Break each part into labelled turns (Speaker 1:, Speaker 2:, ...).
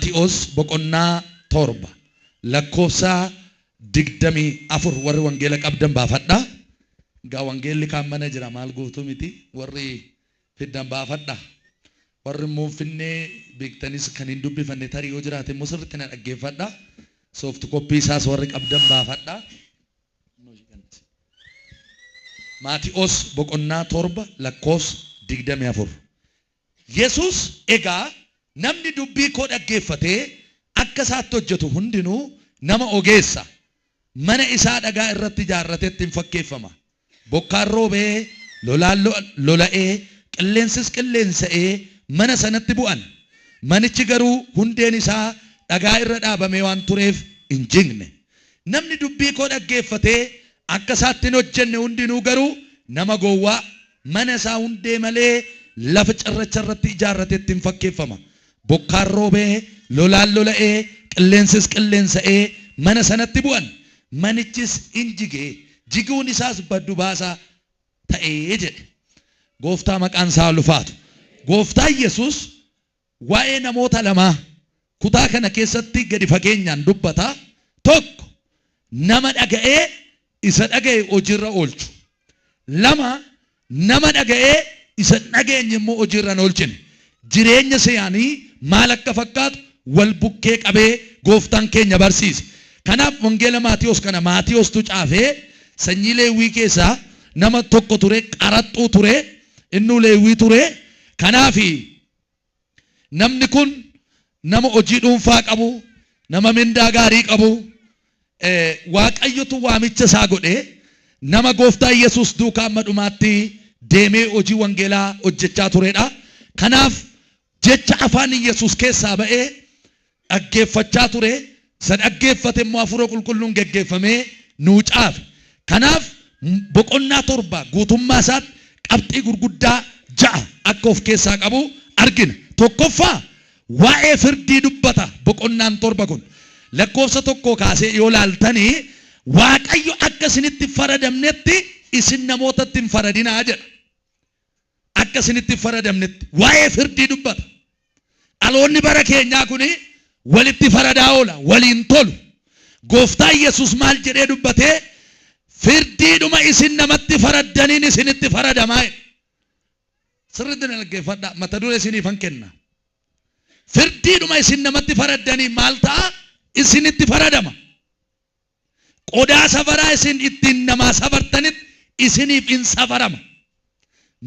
Speaker 1: Maati'oos boqonnaa 7 lakkoofsa 24 warri wangeela qabdan baafadha. Egaa wangeelli kaan mana jira maal gootu miti warri fiddan baafadha. Warri immoo Finfinnee beektanis kan hin dubbifanne tarii yoo jiraate immoo sirriitti na dhaggeeffadha. Soft copy isaas warri qabdan baafadha. Maati'oos boqonnaa 7 lakkoofsa 24. Yesuus, Egaa namni dubbii koo dhaggeeffatee akka isaatti hojjetu hundinuu nama ogeessa, mana isaa dhagaa irratti ijaarratetti in fakkeeffama. Bokkaan roobee, lolaan lola'ee, qilleensis qilleensa'ee mana sanatti bu'an, manichi garuu hundeen isaa dhagaa irra dhaabamee waan tureef hin jigne. Namni dubbii koo dhaggeeffatee akka isaatti hin hojjenne hundinuu garuu nama gowwaa, mana isaa hundee malee lafa cirracha irratti ijaarratetti in fakkeeffama. Bokkaan roobee, lolaan lola'ee, qilleensis qilleensa'ee mana sanatti bu'an, manichis in jige, jiguun isaas baddu baasaa ta'e jedhe. Gooftaa maqaan isaa haa ulfaatu. Gooftaan Yesuus waa'ee namoota lamaa kutaa kana keessatti gadi fageenyaan dubbata. Tokko, nama dhaga'ee isa dhaga'e hojiirra oolchu. Lama, nama dhaga'ee isa hin dhageenye immoo hojiirra hin oolchine. Jireenya isaanii maal akka fakkaatu wal bukkee qabee gooftaan keenya barsiise. Kanaaf wangeela Maatiyoos kana Maatiyoostu caafee sanyii Leewwii keessaa nama tokko ture, qaraxxuu ture, innuu Leewwii ture. Kanaaf Namni kun nama hojii dhuunfaa qabu, nama mindaa gaarii qabu, Waaqayyotu waamicha isaa godhe, nama Gooftaa Yesuus duukaa amma dhumaatti deemee hojii wangeelaa hojjechaa turedha. Kanaaf jecha afaan Yesuus keessaa ba'ee dhaggeeffachaa ture, isa dhaggeeffate immoo Hafuura Qulqulluun geggeeffamee nuu caafe. Kanaaf boqonnaa 7 guutummaa isaatti qabxii gurguddaa 6 akka of keessaa qabu argina. Tokkoffaa, waa'ee firdii dubbata boqonnaan 7 kun. Lakkoofsa tokkoo kaasee yoo laaltani, Waaqayyo akka isinitti hin faradamnetti isin namootatti hin faradinaa jedha. Akka isinitti hin faradamnetti. Waa'ee firdii dubbata. Dhaloonni bara keenyaa kun walitti faradaa oola, waliin tolu. Gooftaan Yesuus maal jedhee dubbatee? Firdiidhuma isin namatti faraddaniin isinitti faradamaa jedhe. Sirriitti na dhaggeeffadhaa, mata duree isiniifan kenna. Firdiidhuma isin namatti faraddaniin maal ta'a? Isinitti faradama. Qodaa safaraa isin ittiin namaa safartanitti isiniif in safarama.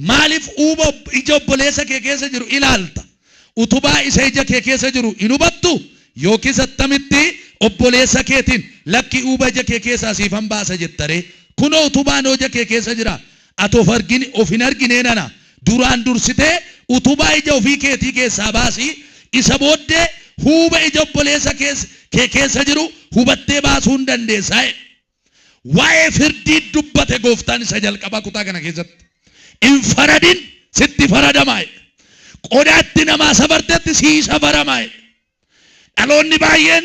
Speaker 1: Maaliif huuba ija obboleessa kee keessa jiru ilaalta? Utubaa isa ija kee keessa jiru hin hubattuu? Yookiis attamitti obboleessa keetiin, Lakki huuba ija kee keessaa siifan baasa jetta ree? Kunoo utubaan ija kee keessa jira, ati of argin, of hin arginee nana? Duraan dursitee utubaa ija ofii keetii keessaa baasi, isa booddee huuba ija obboleessa kee keessa jiru hubattee baasuu in dandeessa jedhe. Waa'ee firdii dubbate Gooftaan isa jalqabaa kutaa kana keessatti. Hin faradin sitti faradamaa jedhe. Qodaa itti namaa safartetti sii safaramaa jedhe. Dhaloonni baay'een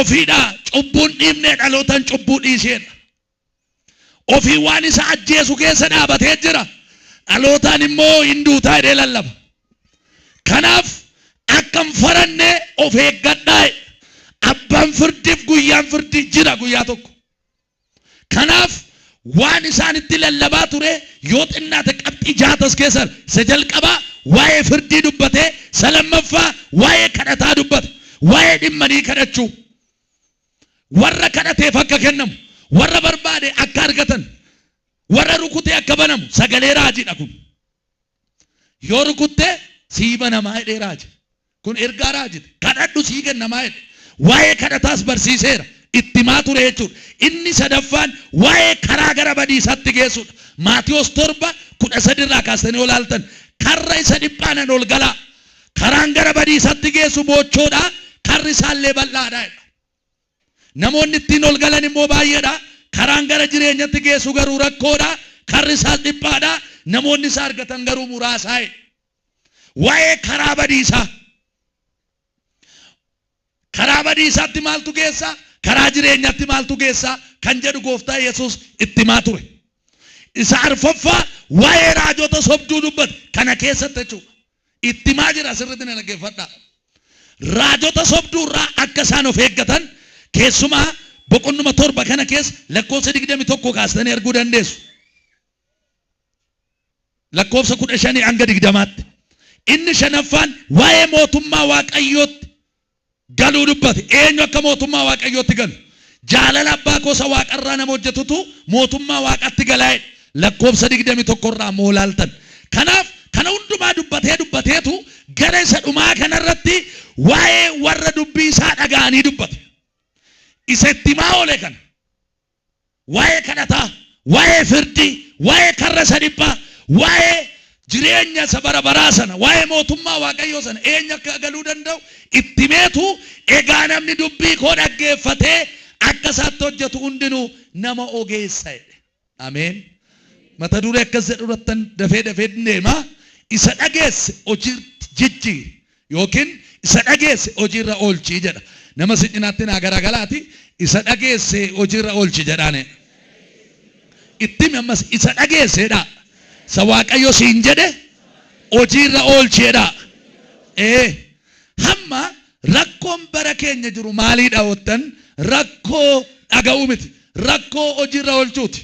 Speaker 1: ofiidhaa cubbuun dhiifnee dhalootaan cubbuu dhiiseedha. Ofii waan isa ajjeesu keessa dhaabatee jira. Dhalootaan immoo hin duutaa jedhee lallaba. Kanaaf akka hin faranne of eeggadhaa. Abbaan firdiif guyyaan firdii jira guyyaa tokko. Kanaaf waan isaanitti lallabaa ture yoo xinnaate qabxii jaatas keessa isa jalqabaa waa'ee firdii dubbatee, isa lammaffaa waa'ee kadhataa dubbate. Waa'ee dhimmanii kadhachuu. Warra kadhateef akka kennamu, warra barbaade akka argatan, warra rukutee akka banamu sagalee raajiidha kun. Yoo rukutte sii banamaa jedhee raaje. Kun ergaa raajiti. Kadhadhu sii kennamaa jedhe. Waa'ee kadhataas barsiiseera. Itti himaa ture jechuudha. Inni sadaffaan waa'ee karaa gara badiisaatti geessudha. Maatiyoos 7, 13 irraa kaastanii yoo ilaaltan karra isa dhiphaanan ol galaa. Karaan gara badiisatti geessu boochoodha, karri isaallee bal'aadha jedha. Namoonni ittiin ol galan immoo baay'eedha. Karaan gara jireenyatti geessu garuu rakkoodha, karri isaas dhiphaadha, namoonni isa argatan garuu muraasa jedha. Waa'ee karaa badiisaa. Karaa badiisaatti maaltu geessa? Karaa jireenyaatti maaltu geessa? Kan jedhu gooftaa Yesuus itti himaa ture. Isa arfaffaa waa'ee raajota sobduu dubbate kana keessatti jechuudha. Itti himaa jira sirriitti na dhaggeeffadhaa. Raajota sobduu irraa akka isaan of eeggatan keessumaa boqonnuma 7 kana keessa lakkoofsa 21 kaastanii arguu dandeessu. Lakkoofsa 15 hanga 20tti. Inni shanaffaan waa'ee mootummaa Waaqayyootti galuu dubbate. Eenyu akka mootummaa Waaqayyootti galu? Jaalala abbaa koo isa waaqarraa nama hojjetutu mootummaa Waaqatti galaa jedhe. Lakkoofsa 21 irraa immoo ilaaltan. Kanaaf kana hundumaa dubbatee dubbateetu gara isa dhumaa kanarratti waa'ee warra dubbii isaa dhaga'anii dubbate. Isa itti himaa oole kana. Waa'ee kadhataa, waa'ee firdii, waa'ee karra isa dhiphaa, waa'ee jireenya isa bara baraa sana, waa'ee mootummaa Waaqayyoo sana eenyu akka galuu danda'u itti himeetu, egaa namni dubbii koo dhaggeeffatee akka isaatti hojjetu hundinuu nama ogeessa jedhe. Ameen. Mata duree akkas jedhu irrattan dafee dafee deema. Isa dhageesse hojiitti jijjiiri yookiin isa dhageesse hojiirra oolchi jedha. Nama si cinaatti naa garagalaati isa dhageesse hojiirra oolchi jedhaane. Itti himi ammas isa dhageesse jedhaa. Isa Waaqayyo siin jedhe hojiirra oolchi jedhaa. Ee hamma rakkoon bara keenya jiru maaliidha wottan rakkoo dhaga'uu miti. Rakkoo hojiirra oolchuuti.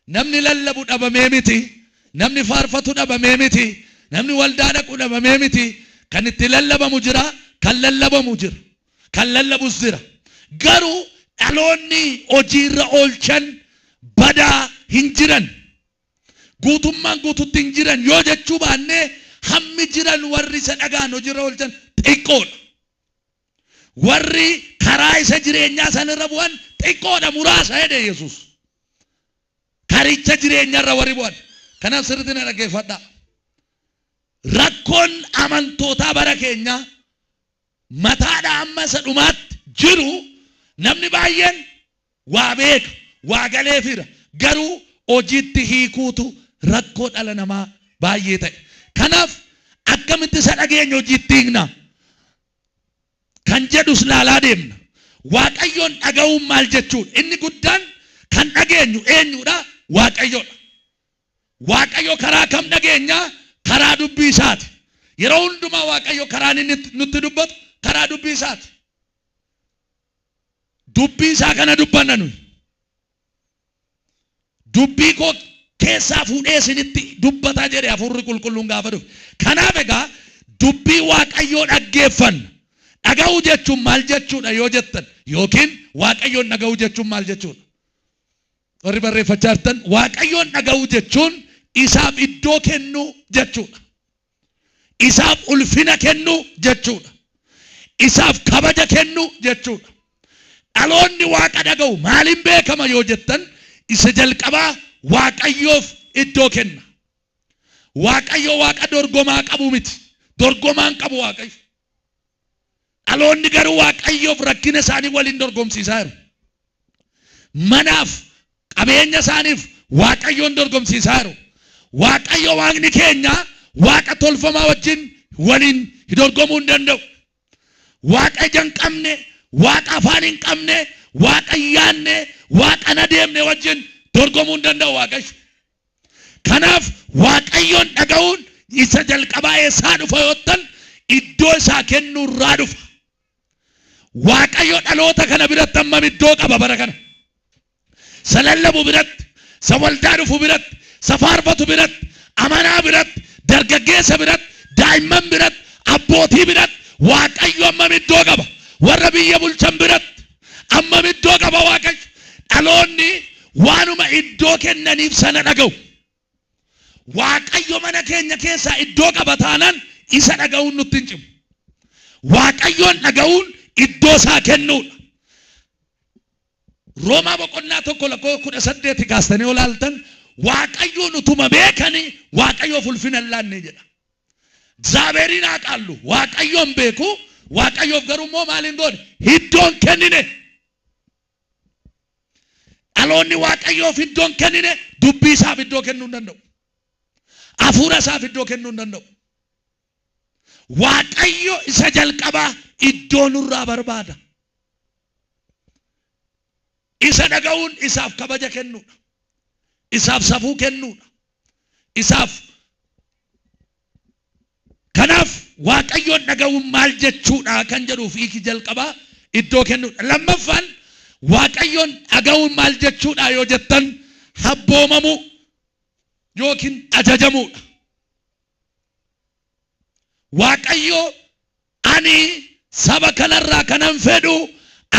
Speaker 1: Namni lallabu dhabamee miti. Namni faarfatu dhabamee miti. Namni waldaa dhaqu dhabamee miti. Kan itti lallabamu jira, kan lallabamu jira. Kan lallabus jira. Garuu dhaloonni hojiirra oolchan badaa hin jiran. Guutummaan guututti hin jiran yoo jechuu baannee hammi jiran warri isa dhaga'an hojiirra oolchan xiqqoodha. Warri karaa isa jireenyaa sanirra bu'an xiqqoodha muraasa jedhe Yesuus. Karicha jireenyarra warri bu'an. Kanaaf sirriitti na dhaggeeffadhaa. Rakkoon amantootaa bara keenyaa mataadha amma isa dhumaatti jiru namni baay'een waa beeka, waa galeefiira. Garuu hojiitti hiikuutu rakkoo dhala namaa baay'ee ta'e. Kanaaf akkamitti isa dhageenya hojiitti hiikna kan jedhus laalaa deemna. Waaqayyoon dhaga'uun maal jechuudha? Inni guddaan kan dhageenyu eenyudha? Waaqayyoodha. Waaqayyo karaa kam dhageenya? Karaa dubbii isaati. Yeroo hundumaa Waaqayyo karaan inni nutti dubbatu karaa dubbii isaati. Dubbii isaa kana dubbanna nuyi. Dubbii koo keessaa fuudhee isinitti dubbata jedhe hafuurri qulqulluun gaafa dhufe. Kanaaf egaa dubbii Waaqayyoo dhaggeeffanna. Dhaga'uu jechuun maal jechuudha yoo jettan yookiin Waaqayyoon dhaga'uu jechuun maal jechuudha? Warri barreeffachaa jirtan Waaqayyoon dhaga'uu jechuun isaaf iddoo kennuu jechuudha. Isaaf ulfina kennuu jechuudha. Isaaf kabaja kennuu jechuudha. Dhaloonni Waaqa dhaga'u maaliin beekama yoo jettan isa jalqabaa Waaqayyoof iddoo kenna. Waaqayyo Waaqa dorgomaa qabu miti. Dorgomaa hin qabu Waaqayyo. Dhaloonni garuu Waaqayyoof rakkina isaanii waliin dorgomsiisaa jiru. Manaaf qabeenya isaaniif Waaqayyoon dorgomsiisaa jiru. Waaqayyo Waaqni keenya Waaqa tolfamaa wajjin waliin dorgomuu hin danda'u. Waaqa ija hin qabne, Waaqa afaan hin qabne, Waaqa hin yaadne, Waaqa hin adeemne wajjin dorgomuu hin danda'u Waaqayyo. Kanaaf Waaqayyoon dhaga'uun isa jalqabaa eessaa dhufa yoottan iddoo isaa kennuu irraa dhufa. Waaqayyo dhaloota kana biratti hammam iddoo qaba bara kana? Isa lallabu biratti, isa waldaa dhufu biratti, isa faarfatu biratti, amanaa biratti, dargaggeessa biratti, daa'imman biratti, abbootii biratti Waaqayyo hammam iddoo qaba? Warra biyya bulchan biratti hammam iddoo qaba Waaqayyo? Dhaloonni waanuma iddoo kennaniif sana dhaga'u. Waaqayyo mana keenya keessaa iddoo qaba taanaan isa dhaga'uun nutti hin cimu. Waaqayyoon dhaga'uun iddoo isaa kennuudha. Roomaa boqonnaa 1 lakkoo 18 kaastanii yoo ilaaltan Waaqayyoon utuma beekanii Waaqayyoof ulfina hin laanne jedha. Egzaabeeriin haa qaallu Waaqayyoon beeku Waaqayyoof garuu immoo maal hin goone iddoo hin kennine. Dhaloonni Waaqayyoof iddoo hin kennine dubbii isaaf iddoo kennuu hin danda'u. Hafuura isaaf iddoo kennuu hin danda'u. Waaqayyo isa jalqabaa iddoo nurraa barbaada. Isa dhaga'uun isaaf kabaja kennuudha. Isaaf safuu kennuudha. Isaaf kanaaf Waaqayyoon dhaga'uun maal jechuudha kan jedhuuf hiiki jalqabaa iddoo kennuudha. Lammaffaan Waaqayyoon dhaga'uun maal jechuudha yoo jettan abboomamuu yookiin ajajamuudha. Waaqayyo ani saba kanarraa kanan fedhu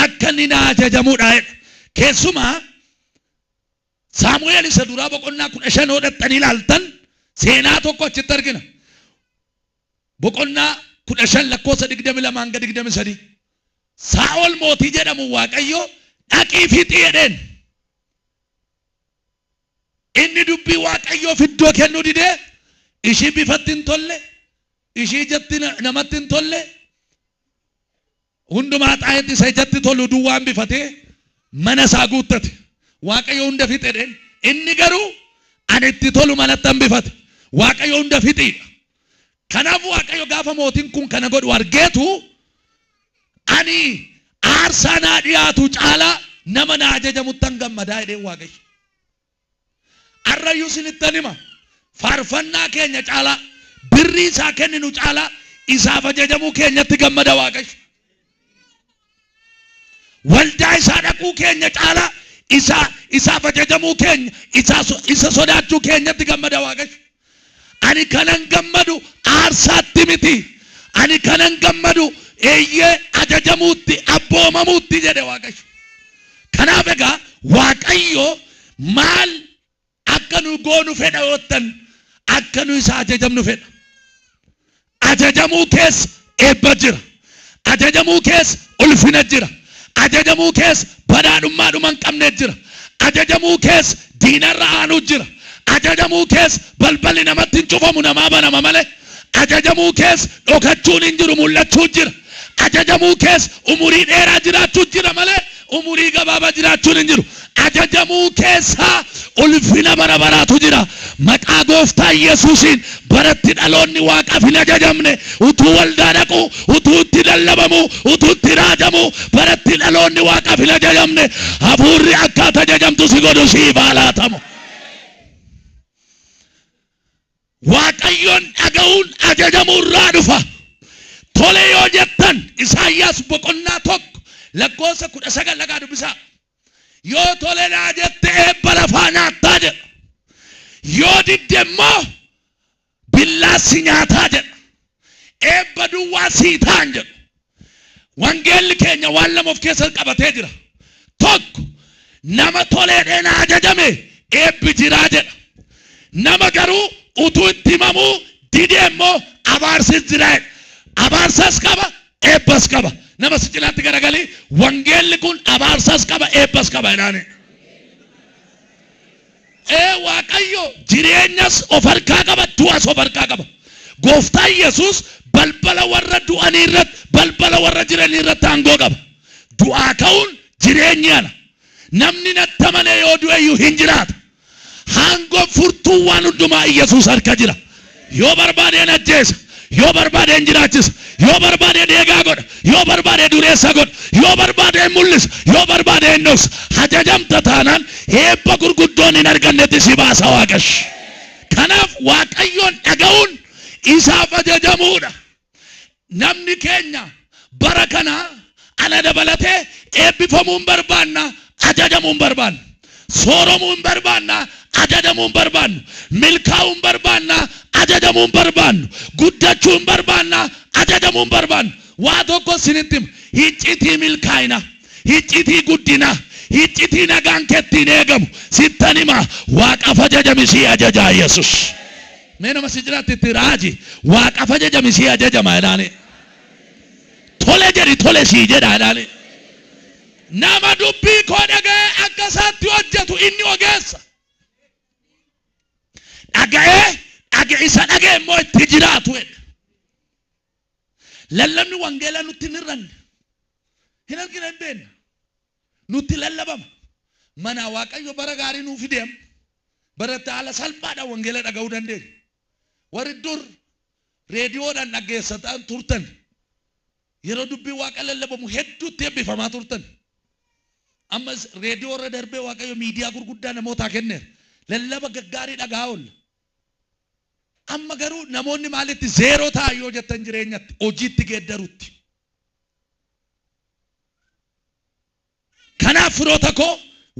Speaker 1: akka inni na ajajamuudha jedha. Keessumaa Saamu'eel isa duraa boqonnaa 15 yoo dhaqxanii ilaaltan seenaa tokko achitti argina. Boqonnaa 15 lakkoofsa 22 hanga 23. Saa'ol mootii jedhamu Waaqayyo dhaqii fixi jedheen. Inni dubbii Waaqayyoof iddoo kennuu didee ishii bifatti hin tolle, ishii ijatti namatti hin tolle, hundumaa xaayetti isa ijatti tolu duwwaa hambifatee mana isaa guuttate. Waaqayyo hunda fixe jedheen. Inni garuu ani itti tolu manatti hambifate. Waaqayyo hunda fixiidha. Kanaaf Waaqayyo gaafa mootiin kun kana godhu argeetu ani aarsaa naa dhiyaatu caalaa nama naa ajajamuttan gammadaa jedheen Waaqayyo. Arrayyuu isinittan hima, faarfannaa keenya caalaa, birrii isaa kenninu caalaa isaaf ajajamuu keenyatti gammada Waaqayyo. Waldaa isaa dhaquu keenya caalaa isa isaaf ajajamuu keenya, isa sodaachuu keenyatti gammada Waaqayyo. Ani kanan gammadu aarsaatti miti. Ani kanan gammadu eeyyee ajajamuutti, abboomamuutti jedhe Waaqayyo. Kanaaf egaa Waaqayyo maal akka nu goonu fedha yoottan akka nu isa ajajamnu fedha. Ajajamuu keessa eebba jira. Ajajamuu keessa ulfina jira. Ajajamuu keessa badhaadhummaa dhuma hin qabne jira. Ajajamuu keessa diinarra aanuu jira. Ajajamuu keessa balballi namatti hin cufamu namaa banama malee. Ajajamuu keessa dhokachuun hin jiru mul'achuu jira. Ajajamuu keessa umurii dheeraa jiraachuu jira malee umurii gabaabaa jiraachuun hin jiru. Ajajamuu keessa ulfina bara baraatu jira. Maqaa gooftaa Yesuusiin baratti dhaloonni Waaqaaf hin ajajamne utuu waldaa dhaqu, utuu itti lallabamu, utuu itti raajamu, baratti dhaloonni Waaqaaf hin ajajamne hafuurri akka ati ajajamtu si godhu siif haa laatamu. Waaqayyoon dhaga'uun ajajamuu irraa dhufa. Tole yoo jettan Isaayyaas boqonnaa 1 lakkoofsa 19 dhaqaa dubbisaa. Yoo tole naa jette eebba lafaa nyaattaa jedha. Yoo didde immoo billaa si nyaataa jedha. Eebba duwwaa sii ta'an jedhu. Wangeelli keenya waan lama of keessa qabatee jira. Tokko nama toleedhee na ajajame eebbi jiraa jedha. Nama garuu utuu itti himamuu didee immoo abaarsis jira jedha. Abaarsas qaba, eebbas qaba. Nama si cinaatti garagalii wangeelli kun abaarsas qaba, eebbas qaba jedhaani. Ee Waaqayyo jireenyas of harkaa qaba, du'as of harkaa qaba. Gooftaan Yesuus balbala warra du'anii irratti, balbala warra jiranii irratti aangoo qaba. Du'aa ka'uun jireenyi ana. Namni natti amane yoo du'e iyyuu hin jiraata. Aangoon furtuun waan hundumaa Iyyasuus harka jira. Yoo barbaade hin ajjeesa, yoo barbaade hin jiraachisa, yoo barbaade deegaa godha, yoo barbaade dureessa godha, yoo barbaade hin mul'isa, yoo barbaade hin dhoksa. Ajajamta taanaan eebba gurguddoon hin argannetti si baasa Waaqayyo. Kanaaf Waaqayyoon dhaga'uun isaaf ajajamuudha. Namni keenya bara kana ana dabalatee eebbifamuu hin barbaanna, ajajamuu hin barbaannu. Sooromuu hin barbaanna, ajajamuu hin barbaannu. Milkaa'uu hin barbaanna, ajajamuu hin barbaannu. Guddachuu hin barbaanna, ajajamuu hin barbaannu. Waa tokko isinitti hima, iccitii milkaa'ina, iccitii guddinaa, iccitii nagaan kee ittiin eegamu sittan hima, Waaqaaf ajajami sii ajajaa Yesus. Mee nama si jiraatti itti raaji waaqaf ajajami sii ajajama jedhaani. Tole jedhi tole sii jedha jedhaani. Nama dubbii koo dhaga'ee akka isaatti hojjetu inni ogeessa. Dhaga'ee dhage isa dhaga'e immoo itti jiraatu jedhe. Lallabni wangeelaa nutti hin hir'anne. Hin argina hin beekna. Nutti lallabama. Manaa Waaqayyo bara gaarii nuu fide amma. Bara itti haala salphaadhaan wangeela dhaga'uu dandeenya. Warri dur reediyoodhaan dhaggeessataa turtan yeroo dubbii Waaqa lallabamu hedduutti eebbifamaa turtan. Ammas reediyoo irra darbee Waaqayyo miidiyaa gurguddaa namootaa kenneera. Lallaba gaggaarii dhaga'aa oolla. Amma garuu namoonni maalitti zeeroo ta'an yoo jettan jireenyatti hojiitti geeddarutti. Kanaaf firoota koo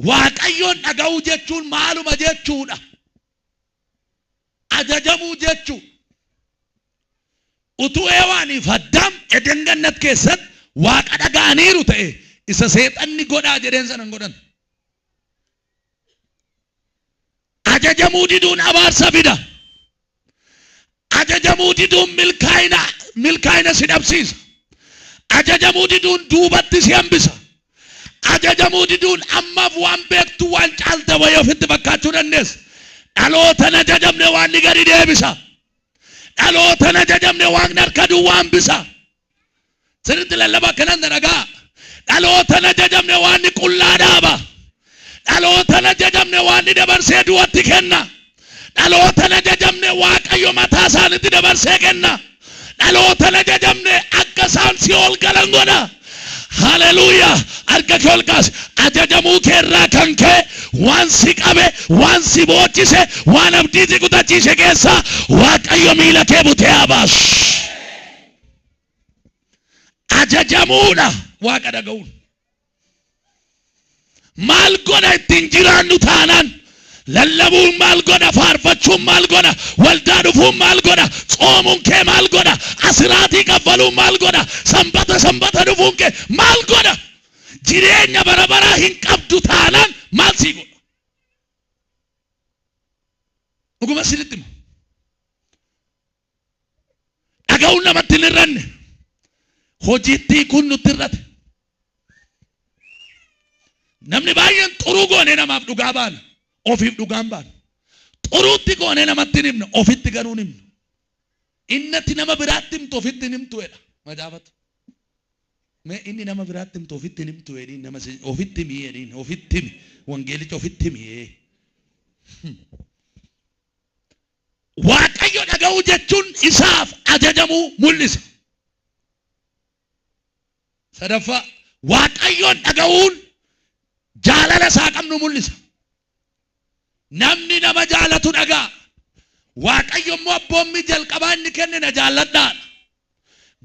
Speaker 1: Waaqayyoon dhaga'uu jechuun maaluma jechuudha? Ajajamuu jechuu. Utuu Hewaaniif Addaam Eden Gannat keessatti Waaqa dhaga'aniiru ta'e isa seexanni godhaa jedheen sana hin godhan. Ajajamuu diduun abaarsa fida. Ajajamuu diduun milkaa'ina milkaa'ina si dhabsiisa. Ajajamuu diduun duubatti si hambisa. Ajajamuu diduun ammaaf waan beektu waan caalte wayii ofitti fakkaachuu dandeessa. Dhaloota hin ajajamne waaqni gadi deebisa. Dhaloota hin ajajamne waaqni harka duwwaa hambisa. Sirriitti lallaba akkanan na dhagaa. Dhaloota hin ajajamne waaqni qullaa dhaaba. Dhaloota hin ajajamne waaqni dabarsee du'atti kenna. Dhaloota hin ajajamne Waaqayyo mataa isaanitti dabarsee kenna. Dhaloota hin ajajamne akka isaan si'ool galan godha. Haleluuyaa! Harka kee ol kaasi. Ajajamuu kee irraa kan ka'e waan si qabe, waan si boochise, waan abdii si kutachiise keessaa Waaqayyo miila kee butee haa baasu. Ajajamuudha Waaqa dhaga'uun. Maal godha ittiin jiraannu taanaan? Lallabuun maal godha? Faarfachuun maal godha? Waldaa dhufuun maal godha? Tsoomuun kee maal godha? Asiraatii kaffaluun maal godha? Sanbata sanbata dhufuun kee maal godha? Jireenya bara baraa hin qabdu taanaan maal sii godha? Dhuguma isinitti hima. Dhaga'uun namatti hin hir'anne. Hojiitti hiikuun nutti hir'ate. Namni baay'een xuruu goonee namaaf dhugaa baana. Ofiif dhugaan baana. Xuruutti goonee namatti hin himna. Ofitti garuu hin himnu. Inni ati nama biraatti himtu ofitti hin himtu jedha macaafatu. Mee inni nama biraatti himtu ofitti hin himtu jedhiin nama ofitti himi jedhiin ofitti himi wangeelicha ofitti himi. Waaqayyo dhaga'uu jechuun isaaf ajajamuu mul'isa. Sadaffaa, Waaqayyoon dhaga'uun jaalala isaa qabnu mul'isa. Namni nama jaalatu dhaga'a. Waaqayyo immoo abboommii jalqabaa inni kenne na jaalladhaadha.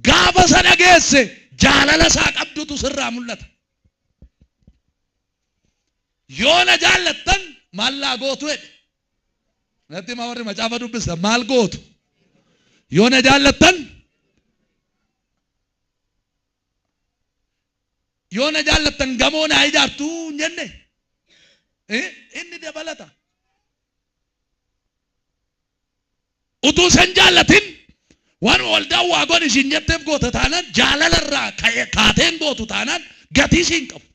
Speaker 1: Gaafa isa dhageesse jaalala isaa qabdutu sirraa mul'ata. Yoo na jaallattan maal naa gootu jedhe. Natti himaa warri macaafa dubbistan maal gootu? Yoo na jaallattan yoo na jaallattan gamoo naa ijaartu hin jenne. Inni dabalata. Utuu isa hin jaallatin waanuma waldaan waa godhi ishiin jetteef goota taanaan jaalala irraa kaateen gootu taanaan gatii siin qabu.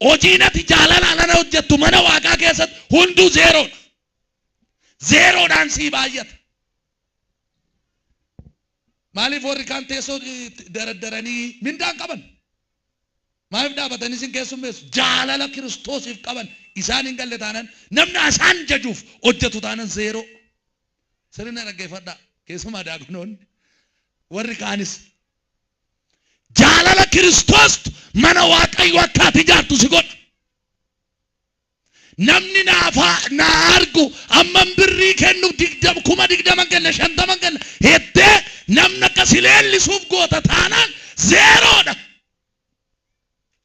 Speaker 1: Hojiin ati jaalalaan ana hojjettu mana waaqaa keessatti hunduu zeeroodha. Zeeroodhaan sii baay'ata. Maaliif warri kaan teessoo daraddaranii mindaan qaban? Maaliif dhaabatanii isin keessummeessu? Jaalala Kiristoosiif qaban isaan hin galle taanan namni isaan jajuuf hojjetu taanan zeeroo. Sirna dhaggeeffadhaa. Keessumaa daakonoonni warri kaanis Jaalala Kiristoostu mana Waaqayyoo akka ati ijaartu si godha. Namni naaf haa- naa argu amman birrii kennu digdam 20,000 kenna 50 kenna heddee namni akka si leellisuuf goota taanaan zeeroodha.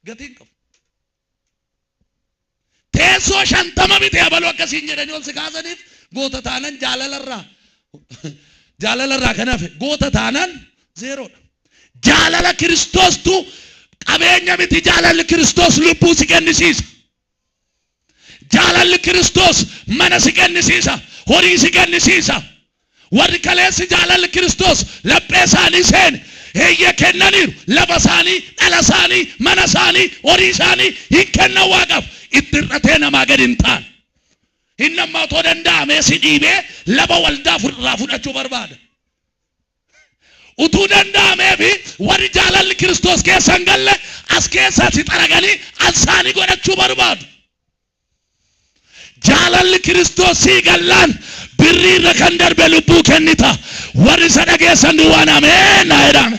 Speaker 1: Gatii hin qabu. Teessoo 50 bite abaluu akkasiin jedhanii ol si kaasaniif goota taanan jaalalarraa jaalalarraa kan hafe goota taanaan zeeroodha. Jaalala Kiristoostu qabeenya miti jaalalli Kiristoos lubbuu si kennisiisa. Jaalalli Kiristoos mana si kennisiisa, horii si kennisiisa. Warri kaleessi jaalalli Kiristoos laphee isaanii seene eeyyee kennaniiru. Lafa isaanii, dhala isaanii, mana isaanii, horii isaanii hin kennan Waaqaaf. Itti hir'atee namaa gadi hin taane. Inni amma otoo danda'amee si dhiibee lafa waldaa irraa fudhachuu barbaada. Utuu danda'ameefi warri jaalalli Kiristoos keessa hin galle as keessaa si xaraganii ansaanii godhachuu barbaadu. Jaalalli Kiristoos sii gallaan birrii irra kan darbe lubbuu kennita. Warri isa dhageessan duwwaan ameen naa jedhame.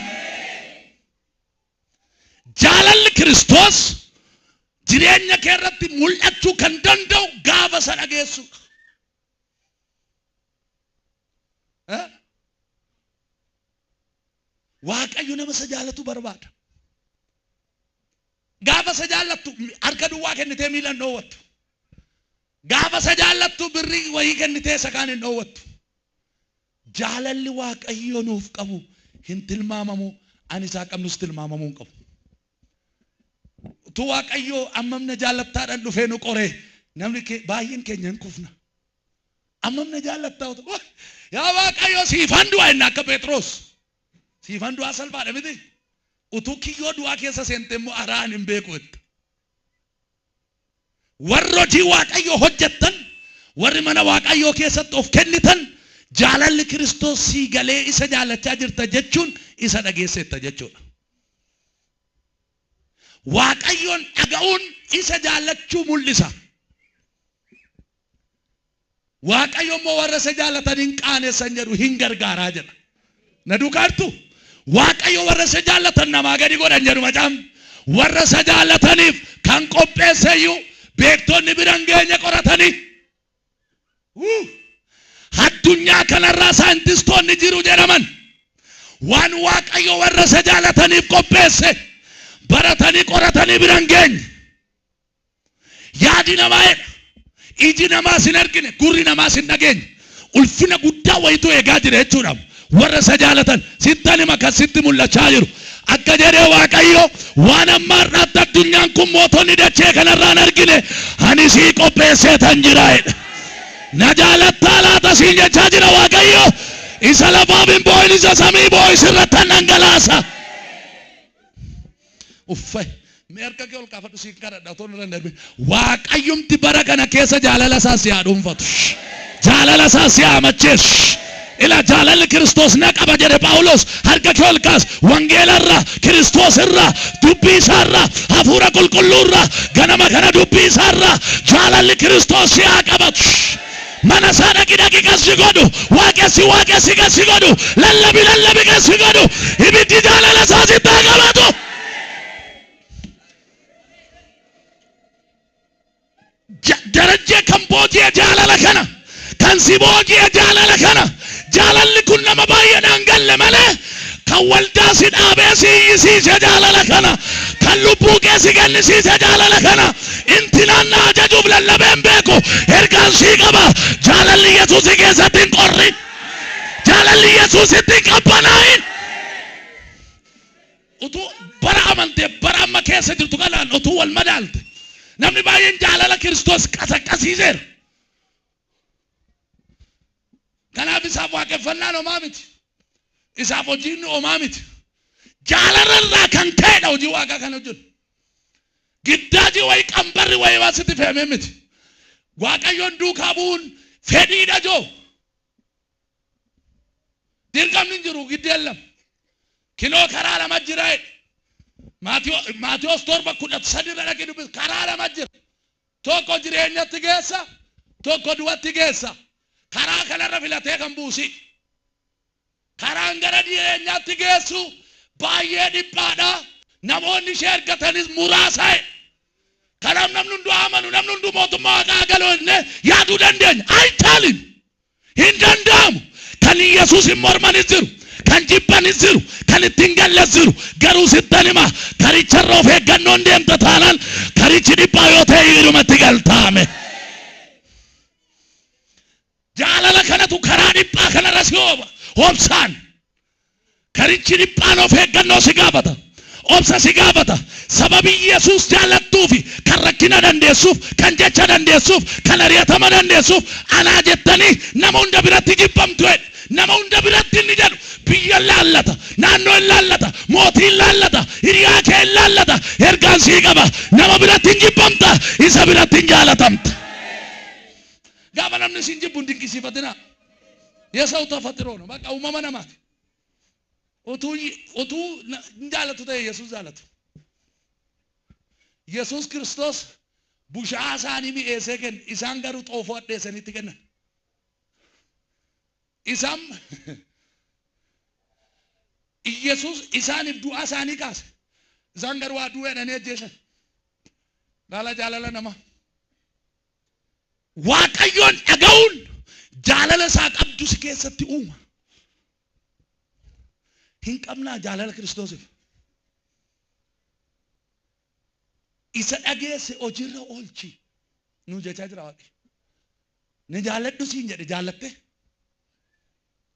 Speaker 1: Jaalalli Kiristoos jireenya kee irratti mul'achuu kan danda'u gaafa isa dhageessudha. Waaqayyo nama isa jaalatu barbaada. Gaafa isa jaallattu harka duwwaa kennitee miila hin dhoowwattu. Gaafa isa jaallattu birrii wayii kennitee isa kaan hin dhoowwattu. Jaalalli Waaqayyo nuuf qabu hin tilmaamamu, ani isaa qabnus tilmaamamuu hin qabu. Utuu Waaqayyo ammam na jaallattaadhaan dhufee nu qoree namni baay'een keenya hin kufna. Ammam na jaallattaa utuu yaa Waaqayyo siifan du'a inni akka Phexros. Siifan du'aa salphaadha miti. Utuu kiyyoo du'aa keessa seente immoo araan hin beeku jette. Warri hojii Waaqayyoo hojjettan, warri mana Waaqayyoo keessatti of kennitan, jaalalli Kiristoos sii galee isa jaallachaa jirta jechuun isa dhageesseetta jechuudha. Waaqayyoon dhaga'uun isa jaallachuu mul'isa. Waaqayyo immoo warra isa jaallatan hin qaanessan jedhu hin gargaaraa jedha. Na duukaa jirtu? Waaqayyo warra isa jaallatan namaa gadi godhan jedhu macaafni. Warra isa jaallataniif kan qopheesseyyuu beektonni bira hin geenye qoratanii. Addunyaa kanarraa saayintistoonni jiru jedhaman waan Waaqayyo warra isa jaallataniif qopheesse baratanii qoratanii bira hin geenye. Yaadi namaa jedha. Iji namaas hin argine, gurri namaas hin dhageenye. Ulfina guddaa wayitu eegaa jira jechuudha. Warra isa jaalatan sittan hima kan sitti mul'achaa jiru. Akka jedhee Waaqayyo waan amma har'aatti addunyaan kun mootonni dachee kanarraa hin argine ani sii qopheesseetan jira jedha. Na jaalattaa laata siin jechaa jira Waaqayyo. Isa lafaaf hin boo'in isa samii boo'i sirrattan dhangalaasa. Uffay. Mee harka kee ol kaafadhu siin kadhadha otoo nurra hin darbin. Waaqayyumti bara kana keessa jaalala isaa si haa dhuunfatu. Jaalala isaa si haa macheessu. Ila jaalalli Kiristoos na qaba jedhe Phaawulos harka kee ol kaas. Wangeela irraa, Kiristoos irraa, dubbii isaa irraa, hafuura qulqulluu irraa, ganama kana dubbii isaa irraa jaalalli Kiristoos si haa qabatu. Mana isaa dhaqi dhaqi kan si godhu, waaqessi waaqessi kan si godhu, lallabi lallabi kan si godhu, ibiddi jaalala isaa sitti haa qabatu. Darajjee kan booji'e jaalala kana, kan si booji'e jaalala kana, jaalalli kun nama baay'eedhaan galle malee kan waldaa si dhaabee si iyyisiise jaalala kana, kan lubbuu kee si kennisiise jaalala kana, intinaan na ajajuuf lallabee hin beeku, ergaan sii qaba, jaalalli Yesuusi keessatti hin qorrin, jaalalli Yesuusitti hin qabbanaa'in. Utuu bara amantee bara amma keessa jirtu kanaan utuu wal madaalte namni baay'een jaalala Kiristoos qasaqqasiiseera. Kanaaf isaaf waaqeffannaan homaa miti. Isaaf hojiin homaa miti. Jaalala irraa kan ka'edha hojii waaqaa kan hojjennu. Giddaajii wayii qambarri wayii waan sitti fe'amee miti. Waaqayyoon duukaa bu'uun fedhiidha joo. Dirqamni hin jiru giddeen lama. Kinoo karaa lama jira jedhe. Maatiyoo 7:13 irra dhaqii dubbisi. Karaa lama jira. Tokko jireenyatti geessa, tokko du'atti geessa. Karaa kanarra filatee kan buusi. Karaan gara jireenyaatti geessu baay'ee dhiphaadha. Namoonni ishee argatanis muraasa. Kanaaf namni hunduu amanu, namni hunduu mootummaa Waaqaa galuu jennee yaaduu dandeenya. Ayitaalin hin danda'amu. Kan Yesuus hin mormanis jiru, kan jibbanis jiru, kan itti hin galles jiru. Garuu sittan hima, karicharra of eeggannoon deemta taanaan karichi dhiphaa yoo ta'e hidhumatti galtaame. Jaalala kanatu karaa dhiphaa kanarra si oofa. Obsaan. Karichi dhiphaan of eeggannoo si gaafata. Obsa si gaafata. Sababii Yesuus jaallattuufi kan rakkina dandeessuuf, kan jecha dandeessuuf, kan ari'atama dandeessuuf anaa jettanii nama hunda biratti jibbamtu jedhe. Nama hunda biratti inni jedhu biyya hin laallata, naannoo hin laallata, mootii hin laallata, hiriyaa kee hin laallata. Ergaan sii qaba. Nama biratti hin jibbamta, isa biratti hin jaalatamta. Gaafa namni isin jibbu hin dinqisiifatinaa. Yesaw tafaxiroo ነው። በቃ uumama namaati. Utuu utuu hin jaalatu ta'e Yesuus jaalatu. Yesuus Kiristoos bushaa isaanii mi'eessee kenne isaan garuu xoofoo hadheessaniitti kennan. Isaan Yesuus isaaniif du'aa isaanii kaase. Isaan garuu haa du'u jedhanii ajjeesan. Laala jaalala namaa. Waaqayyoon dhaga'uun jaalala isaa qabdu si keessatti uuma. Hin qabnaa jaalala Kiristoosiif. Isa dhageesse hojiirra oolchi. Nu jechaa jira Waaqni. Ni jaalladhu siin jedhe jaallatte.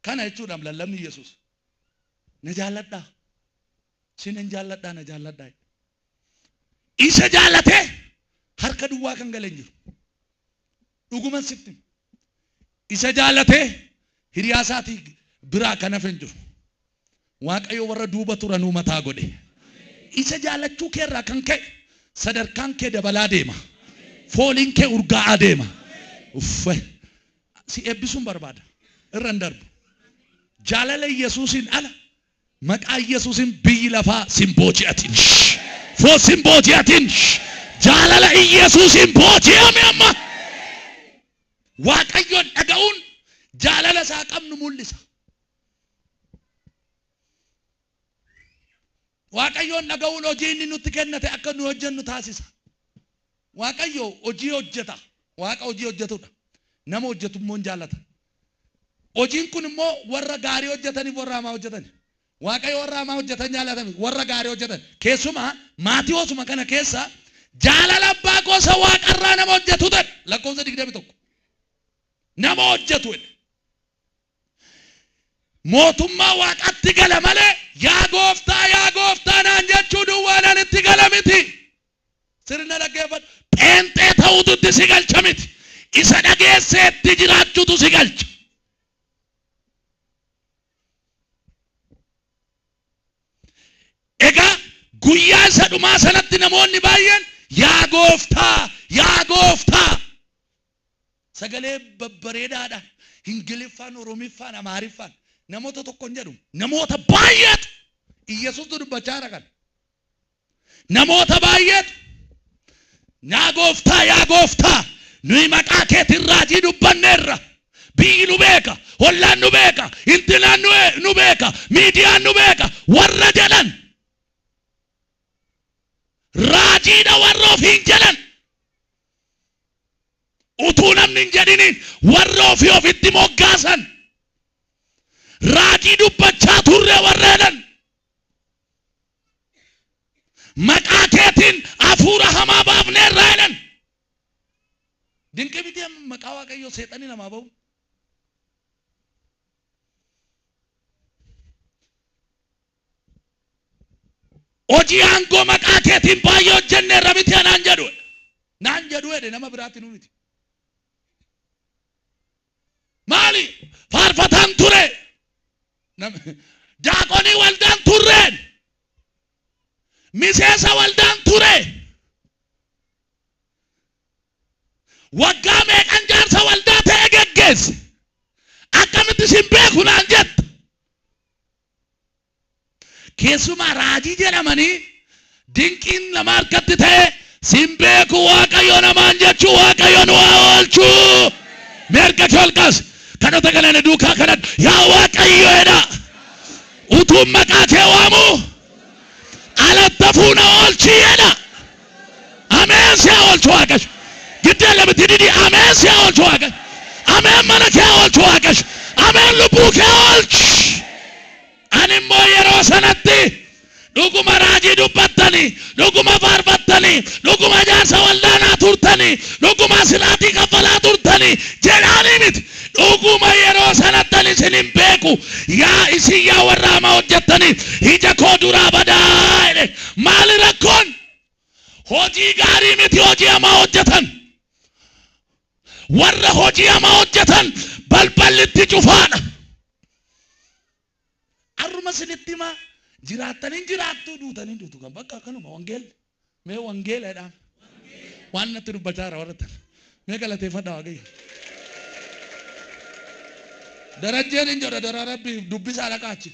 Speaker 1: Kana jechuudhaan lallabni Yesuus. Ni jaalladhaa. Sin jaalladhaa na jaalladhaa. Isa jaallatee harka duwwaa kan gale hin jiru. Dhuguman sitti. Isa jaallatee hiriyaa isaatii biraa kan hafe hin jiru. Waaqayyo warra duuba turanuu mataa godhe. Isa jaallachuu kee irraa kan ka'e sadarkaan kee dabalaa deema. Fooliin kee urgaa'aa deema. Uffe. Si eebbisuun barbaada. Irra hin darbu. Jaalala Yesuusiin ala maqaa Yesuusiin biyyi lafaa sin booji'atin. Foo sin booji'atin. Jaalala Yesuusiin booji'ame amma. Waaqayyoon dhaga'uun jaalala isaa qabnu mul'isa. Waaqayyoon dhaga'uun hojii inni nutti kennate akka nu hojjennu taasisa. Waaqayyo hojii hojjeta. Waaqa hojii hojjetudha. Nama hojjetu immoo hin jaallata. Hojiin kun immoo warra gaarii hojjetaniif warra hamaa hojjetan. Waaqayyo warra hamaa hojjetan jaallatami warra gaarii hojjetan. Keessumaa Maatiyoosuma kana keessa jaalala abbaa gosa waaqarraa nama hojjetu jedha. Lakkoofsa 21. Nama hojjetu jedha. Mootummaa waaqatti gala malee yaa gooftaa yaa gooftaa naan jechuu duwwaadhaan itti gala miti. Sirna dhaggeeffadhu. Pheenxee ta'uutu itti si galcha miti. Isa dhageesseetti jiraachuutu si galcha. Egaa guyyaa isa dhumaa sanatti namoonni baay'een yaa gooftaa yaa gooftaa sagalee babbareedaadhaan Ingiliffaan, Oromiffaan, Amaariffaan namoota tokko hin jedhu namoota baay'eetu Iyyasuustu dubbachaa jira kana. Namoota baay'eetu yaa gooftaa yaa gooftaa nuyi maqaa keetiin raajii dubbanneerra. Biyyi nu beeka, ollaan nu beeka, intinaan nu beeka, miidiyaan nu beeka warra jedhan raajiidha warra ofiin jedhan utuu namni hin jedhiniin warra ofii ofitti moggaasan raajii dubbachaa turre warra jedhan maqaa keetiin hafuura hamaa baafneerra jedhan. Dinqii miti amma maqaa Waaqayyoo seexanni namaa ba'u. Hojii aangoo maqaa keetiin baay'ee hojjenneerra miti naan jedhu. Naan jedhu jedhe nama biraatti nu miti. Maali? Faarfataan ture. Daaqonii waldaan turreen. Miseensa waldaan ture. Waggaa meeqan jaarsa waldaa ta'e geggeesse. Akkamitti isin beeku naan jetta. Keessumaa raajii jedhamanii dinqiin nama harkatti ta'e sin beeku Waaqayyo namaan jechuu Waaqayyo nu haa oolchu. Mee harka kee ol kaasi. Kadhata kana na duukaa kadhadhu. Yaa Waaqayyo jedha. Utuun maqaa kee waamu alatti hafuu na oolchi jedha. Ameen si haa oolchu Waaqayyo. Giddee lamatti didi ameen si haa oolchu Waaqayyo. Ameen mana kee haa oolchu Waaqayyo. Ameen lubbuu kee haa oolchu. Ani immoo yeroo sanatti dhuguma raajii dubbattanii, dhuguma faarfattanii, dhuguma jaarsa waldaanaa turtanii, dhuguma silaatii kaffalaa turtanii jedhaanii miti. Dhuguma yeroo sanatti ani isin hin beeku. Yaa isin yaa warra hamaa hojjettanii ija koo duraa badaa jedhe. Maali rakkoon? Hojii gaarii miti hojii hamaa hojjetan. Warra hojii hamaa hojjetan balballi itti cufaadha. Arruma isinitti himaa jiraattanii jiraattu duutanii duutu kan bakka akkanuma wangeelli. Mee wangeela jedhaan. Waan natti dubbachaa jira warra tan. Mee galateeffadhaa Waaqayyo. Darajjeen hin jedha dara rabbi dubbisaa dhaqaa achi.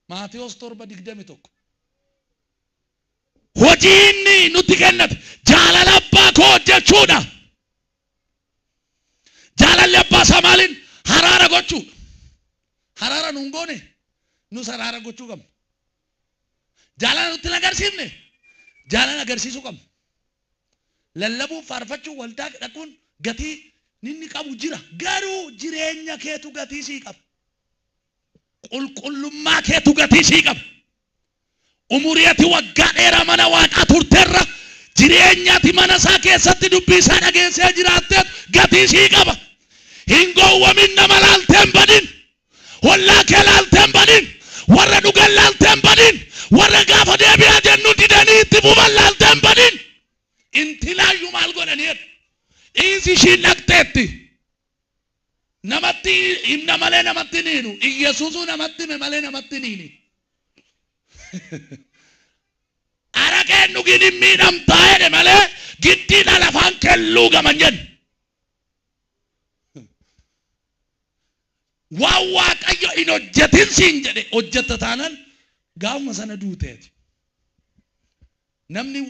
Speaker 1: Maatewos 7:21. Hojii inni nutti kennate jaalala abbaa koo hojjechuudha. Jaalalli abbaa isaa maaliin? Haraara gochuudha. Haraara nuun goone nus haraara gochuu qabna. Jaalala nutti hin agarsiifne jaalala agarsiisuu qabna. Lallabuun, faarfachuun, waldaa dhaquun gatii inni qabu jira. Garuu jireenya keetu gatii sii qaba. Qulqullummaa keetu gatii sii qaba. Umurii ati waggaa dheeraa mana Waaqaa turterra jireenya ati mana isaa keessatti dubbii isaa dhageessee jiraatteetu gatii sii qaba. Hin gowwamin nama laaltee hin badin. Hollaa kee laaltee hin badin. Warra dhugan laaltee hin badin. Warra gaafa deebi'aa jennu didanii itti fufan laaltee hin badin. Intilaayyuu maal godhanii jedhu. Dhiisi ishiin dhaqxeetti. Namatti himna malee namatti hin hiinu. Iyyasuusuu namatti hime malee namatti hin hiini. Araqeen dhugin hin miidhamtaa jedhe malee giddiidhaan afaan kelluu gaman jenne. Waan Waaqayyo hin hojjetin siin jedhe hojjetta taanaan gaafuma sana duuteeti. Namni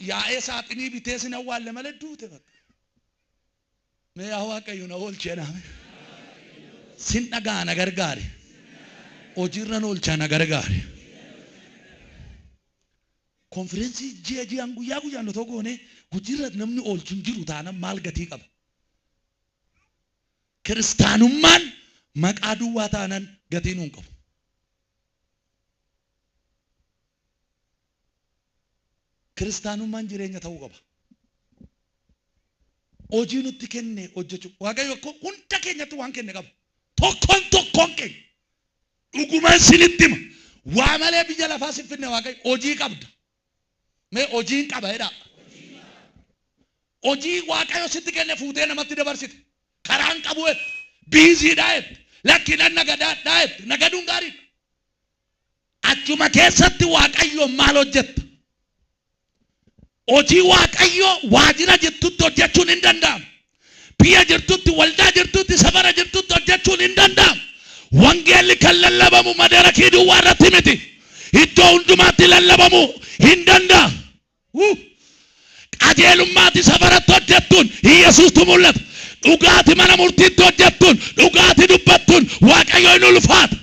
Speaker 1: yaa'ee saaxinii bitee sin awwaalle malee duute bakka. Mee yaa Waaqayyo na oolchi jedhaa. Sin dhagaa na gargaari. Hojiirra na oolchaa na gargaari. Konfireensii ji'a ji'aan guyyaa guyyaan otoo goonee hojiirra namni oolchu hin jiru taanaan maal gatii qaba? Kiristaanummaan maqaa duwwaa taanaan gatii nuun qabu. Kiristaanummaan jireenya ta'uu qaba. Hojii nutti kenne hojjechuu. Waaqayyo akkoo hunda keenyatti waan kenne qaba. Tokkoon tokkoon keenya. Dhuguman sinitti hima. Waa malee biyya lafaa sin finne Waaqayyo. Hojii qabda. Mee hojiin qaba jedhaa. Hojii Waaqayyo sitti kenne fuutee namatti dabarsite. Karaan qabu jette. Biiziidha jette. Lakki nan nagadaadhaa jette. Nagaduun gaariidha. Achuma keessatti Waaqayyoon maal hojjetta? Hojii Waaqayyoo waajjira jirtutti hojjechuun hin danda'amu. Biyya jirtutti, waldaa jirtutti, safara jirtutti hojjechuun hin danda'amu. Wangeelli kan lallabamu madarakii duwwaa irratti miti. Iddoo hundumaatti lallabamuu hin danda'a. Qajeelummaati safaratti hojjettuun Iyyasuustu mul'ata. Dhugaati mana murtiitti hojjettuun, dhugaati dubbattuun Waaqayyo hin ulfaata.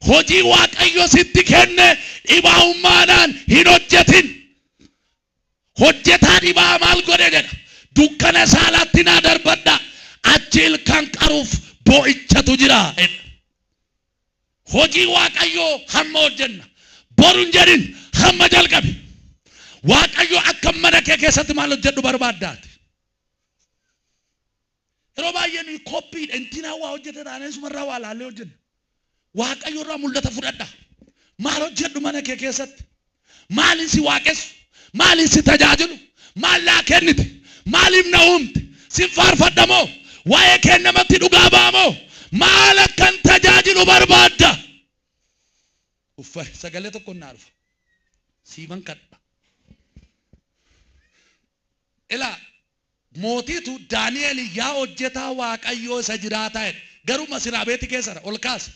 Speaker 1: Hojii Waaqayyo sitti kenne dhibaa'ummaadhaan hin hojjetin. Hojjetaa dhibaa maal godhe jedha. Dukkana saalaatti naa darbadhaa. Achi ilkaan qaruuf boo'ichatu jira jedha. Hojii Waaqayyoo hamma hojjenna. Boru hin jedhin hamma jalqabi. Waaqayyo akka mana kee keessatti maal hojjedhu barbaaddaati. Yeroo baay'ee nuyi koppiidha. Intinaa waa hojjete taanee sumarraa waa laallee hojjenna. Waaqayyo irraa mul'ata fudhadha. Maal hojjedhu mana kee keessatti? Maaliin si waaqessu? Maaliin si tajaajilu? Maal naa kennite? Maaliif na uumte? Sin faarfadha moo? Waa'ee kee namatti dhugaa ba'a moo? Maal akkan tajaajilu barbaadda? Uffay sagalee tokko naa dhufa. Siiman kadha. Ilaa mootiitu Daani'el yaa hojjetaa Waaqayyoo isa jiraataa jedhe. Garuu masiraabeeti keessadha ol kaase.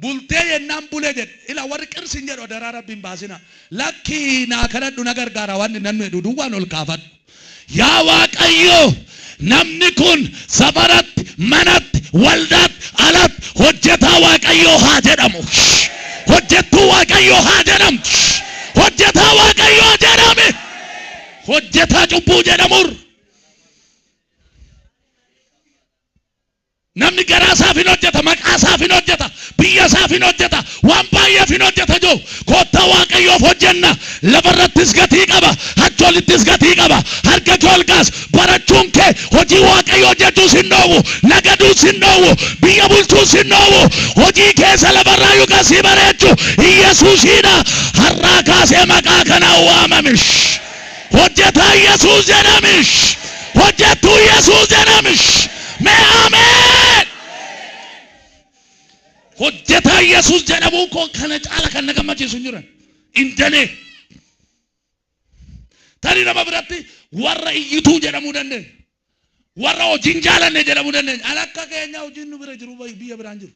Speaker 1: Bultee yennaan bule jedhe. Ilaa warri qirsi hin jedhu adaraa Rabbi hin baasina. Lakkii naa kadhadhu na gargaara waan namni jedhu duwwaan ol kaafadhu. Yaa Waaqayyo namni kun safaratti, manatti, waldaatti, alatti hojjetaa Waaqayyoo haa jedhamu. Hojjettuu Waaqayyoo haa jedhamtu. Hojjetaa Waaqayyoo jedhame. Hojjetaa cubbuu jedhamur. Namni garaa isaaf hin hojjeta, maqaa isaaf hin hojjeta, biyya isaaf hin hojjeta, waan baay'eef hin hojjeta jiru. Kottaa Waaqayyoof hojjenna. Lafarrattis gatii qaba, achi gatii qaba. Harka kee ol kaas. Barachuun kee hojii Waaqayyoo hojjechuus hin dhoowwu, nagaduus hin dhoowwu, biyya bulchuus hin dhoowwu. Hojii keessa lafarraa yookaan si bareechu Iyyasuusiidha. Har'aa kaasee maqaa kanaan waamamish. Hojjetaa Yesuus jedhamish. Hojjettuu Yesuus jedhamish. Mee ameen. Hojjetaa Yesuus jedhamuun koo kana caala kan na gammachiisu hin jiran. Hin danee. Tarii nama biratti warra iyyituu jedhamuu dandeenya. Warra hojiin jaalanne jedhamuu dandeenya. Ala akka keenya hojiin nu bira jiru biyya biraan jiru.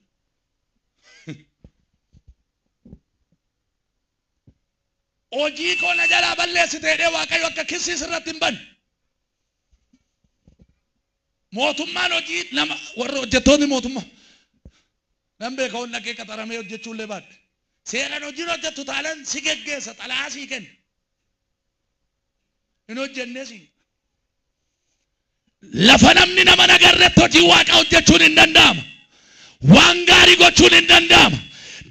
Speaker 1: Hojii koo na jalaa balleessite jedhee Waaqayyo akka kissii sirratti hin banne. Mootummaan hojii nama warra hojjettoonni mootummaa nan beeka ol dhaqee qaxaramee hojjechuu illee baadhe. Seeraan hojiin hojjettu taanan si geggeessa xalayaa sii kenna. Hin hojjennee si. Lafa namni nama nagarretti hojii Waaqaa hojjechuun hin danda'ama. Waan gaarii gochuun hin danda'ama.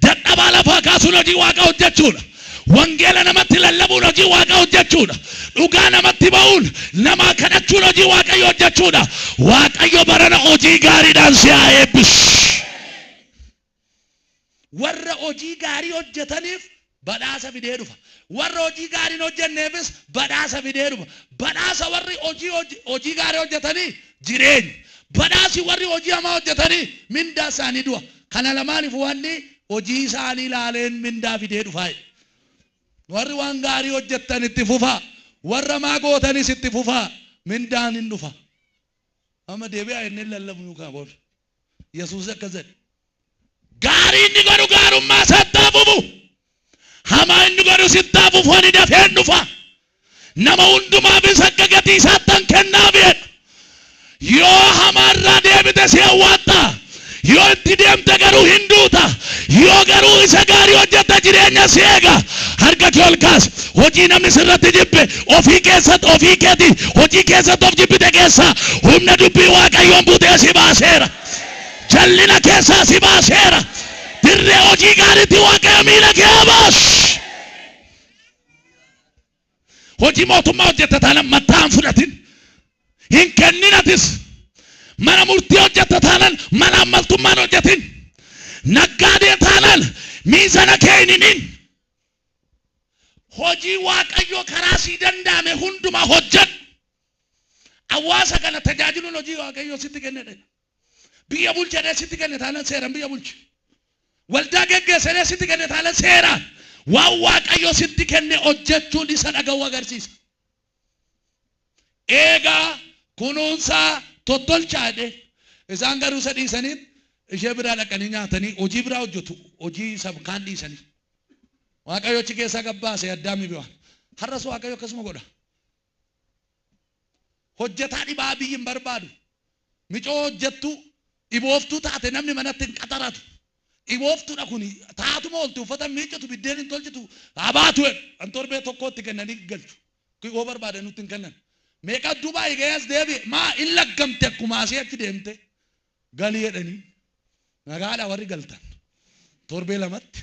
Speaker 1: Dadhabaa lafaa kaasuun hojii Waaqaa hojjechuudha. Wangeela namatti lallabuun hojii Waaqaa hojjechuudha. Dhugaa namatti ba'uun, namaa kadhachuun hojii Waaqayyo hojjechuudha. Waaqayyo barana hojii gaariidhaan si haa eebbisu. Warra hojii gaarii hojjetaniif badhaasa fidee dhufa. Warra hojii gaarii hin hojjenneefis badhaasa fidee dhufa. Badhaasa warri hojii hojii gaarii hojjetanii jireenya. Badhaasi warri hojii hamaa hojjetanii mindaa isaanii du'a. Kana lamaaniif wanni hojii isaanii ilaaleen mindaa fidee dhufa. Warri waan gaarii hojjettan itti fufaa. Warra hamaa gootanis itti fufaa. Mindaan hin dhufa. Amma deebi'aa jennee lallabnu kana booda. Yesuus akkas jedhe. Gaarii inni godhu gaarummaa isaatti haa fufu. Hamaa inni godhu sitti haa fufu ani dafeen dhufa. Nama hundumaafis akka gatii isaattan kennaaf jedha. Yoo hamaa irraa deebite si awwaatta. Yoo itti deemte garuu hin duuta. Yoo garuu isa gaarii hojjette jireenya si eega. Harka kee ol kaasi. Hojii namni sirratti jibbe ofii keessatti ofii keetii hojii keessatti of jibbite keessaa humna dubbii Waaqayyoon butee si baaseera. Jallina keessaa si baaseera. Dirree hojii gaariitti Waaqayyo miila kee haa baasu. Hojii mootummaa hojjetta taanaan mattaa hin fudhatin. Hin kennin atis. Mana murtii hojjetta taanaan malaammaltummaan hojjetin. Naggaadee taanaan miizana kee hin hidhin. Hojii Waaqayyoo karaa sii danda'ame hundumaa hojjedhu. Hawaasa kana tajaajiluun hojii Waaqayyoo sitti kennedha. Biyya bulchi jedhee sitti kenne taanaan seeraan biyya bulchi. Waldaa geggeessa jedhee sitti kenne taanaan seeraan. Waan Waaqayyo sitti kenne hojjechuun isa dhaga'uu agarsiisa. Eegaa, kunuunsaa, tottolchaa jedhee. Isaan garuu isa dhiisanii ishee biraa dhaqanii nyaatanii hojii biraa hojjetu hojii isa kaan dhiisanii. Waaqayyo achi keessaa gad baase Addaamii fi Hewaan. Har'as Waaqayyo akkasuma godha. Hojjetaa dhibaa biyyi hin barbaadu. Micoo hojjettuu dhibooftuu taate namni manatti hin qaxaratu. Dhibooftuudha kuni taatuma oolti uffata hin miiccitu biddeen hin tolchitu haa baatu jedhu. Kan torbee tokkoo itti kennanii galchu. Yoo barbaadan nutti hin kennan. Meeqa Dubaay ga'ee as deebi'e maa hin laggamte akkuma asii achi deemte gali jedhanii. Nagaadha warri galtan. Torbee lamatti.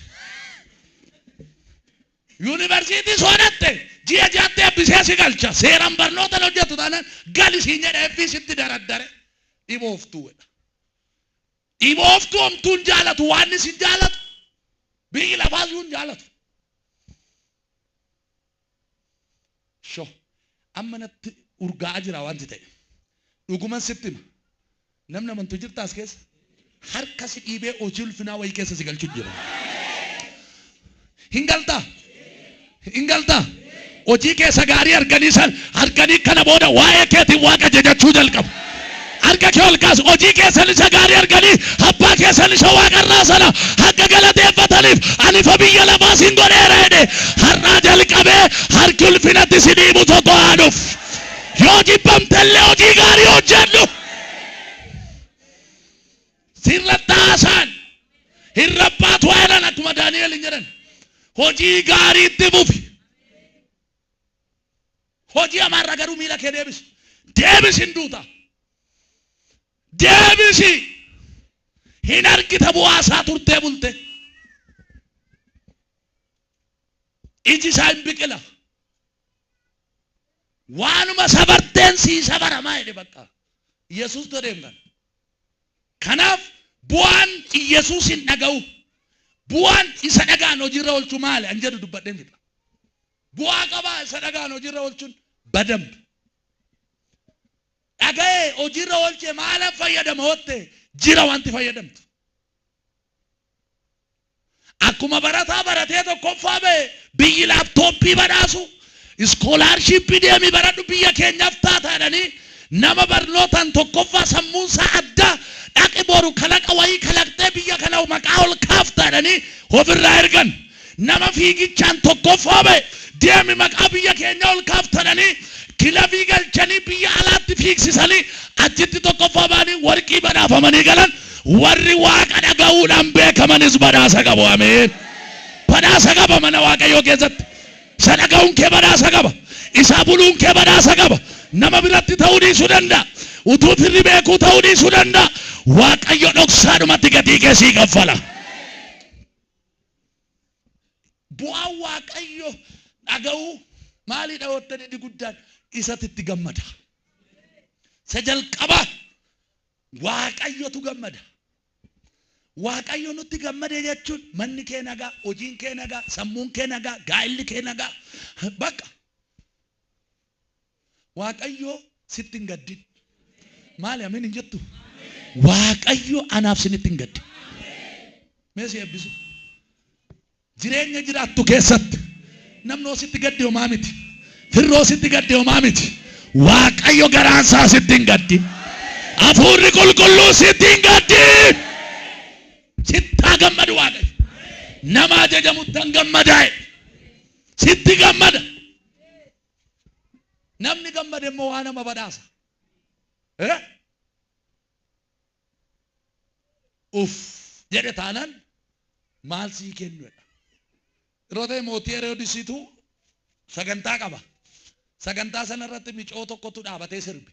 Speaker 1: Yuunivarsiitii soodatte ji'a ja'atti eebbisee si galcha. Seeraan barnoota hin hojjettu taanaan gali siin jedha eebbii sitti daraddare. Dhibooftuu jedha. Dhibooftuu homtuu hin jaalatu waan sin jaalatu biyyi lafaas hin jaalatu. Sho amma natti urgaa'aa jira wanti ta'e. Dhuguman sitti hima. Namni amantu jirta as keessa? Harka si dhiibee hojii ulfinaa wayii keessa si galchu jira. Hin galtaa? Hin galtaa? Hojii keessa gaarii arganii san arganii kana booda waa'ee keetiin waaqa jajachuu jalqabu. Harka kee ol kaasi. Hojii keessan isa gaarii arganii abbaa keessan isa waaqarraa sana akka galateeffataniif ani ifa biyya lafaa sin godheera jedhe. Har'aa jalqabee harki ulfinatti si dhiibu tokko haa dhufu. Yoo jibbamtellee hojii gaarii hojjedhu. Sirratti haasaan hin rabbaatu haa jedhan akkuma Daani'el hin jedhan. Hojii gaarii itti fufi. Hojii hamaarraa garuu miila kee deebisi. Deebisi hin duuta. Deebisi. Hin argita bu'aa isaa turtee bulte. Iji isaa hin biqila. Waanuma safarteen sii safaramaa jedhe bakka. Yesuus godheem kana. Kanaaf bu'aan Yesuusin dhaga'u bu'aan isa dhaga'an hojiirra oolchuu maali an jedhu dubbadheen fixa. Bu'aa qabaa isa dhaga'an hojiirra oolchuun badamb. Dhaga'ee hojiirra oolchee maalan fayyadama hotte jira wanti fayyadamtu. Akkuma barataa baratee tokkoffaa ba'e biyyi laaptooppii badhaasu, iskoolaarshiippii deemii baradhu biyya keenyaaf taata jedhanii nama barnootaan tokkoffaa sammuunsaa addaa dhaqi boru kalaqa wayii kalaqxee biyya kana maqaa ol kaafta jedhanii ofirraa ergan. Nama fiigichaan tokkoffaa ba'e deemi maqaa biyya keenyaa ol kaafta jedhanii kilabii galchanii biyya alaatti fiigsisanii achitti tokkoffaa ba'anii warqii badhaafamanii galan. Warri Waaqa dhaga'uudhaan beekamanis badhaasa qabu. Ameen. Badhaasa qaba mana Waaqayyoo keessatti. Isa dhaga'uun kee badhaasa qaba. Isaa buluun kee badhaasa qaba. Nama biratti ta'uu dhiisuu danda'a. Utuu firri beekuu ta'uu dhiisuu danda'a. Waaqayyo dhoksaadhumatti gatii kee sii kaffala. Bu'aan Waaqayyo dhaga'uu maalidha yoo inni guddaan isatti itti gammada. Isa jalqabaa Waaqayyotu gammada. Waaqayyo nutti gammade jechuun manni kee nagaa, hojiin kee nagaa, sammuun kee nagaa, gaa'illi kee nagaa. Bakka Waaqayyo sitti hin gaddin. Maali ameen hin jettu? Waaqayyo anaaf sinitti hin gaddin. Mee si eebbisu. Jireenya jiraattu keessatti namni sitti gadde homaa miti. Firroo sitti gadde homaa miti. Waaqayyo garaan isaa sitti hin gaddin. Hafuurri qulqulluu sitti hin gaddin. Sittaa gammadu Waaqayyo. Nama ajajamuttan gammadaa'e. Sitti gammada. Namni gammade immoo waa nama badhaasa. Eh? Uff jedhe taanaan maal sii kennu jedha. Yeroo ta'e mootii Heroodisiitu sagantaa qaba. Sagantaa sana irratti micoo tokkotu dhaabatee sirbe.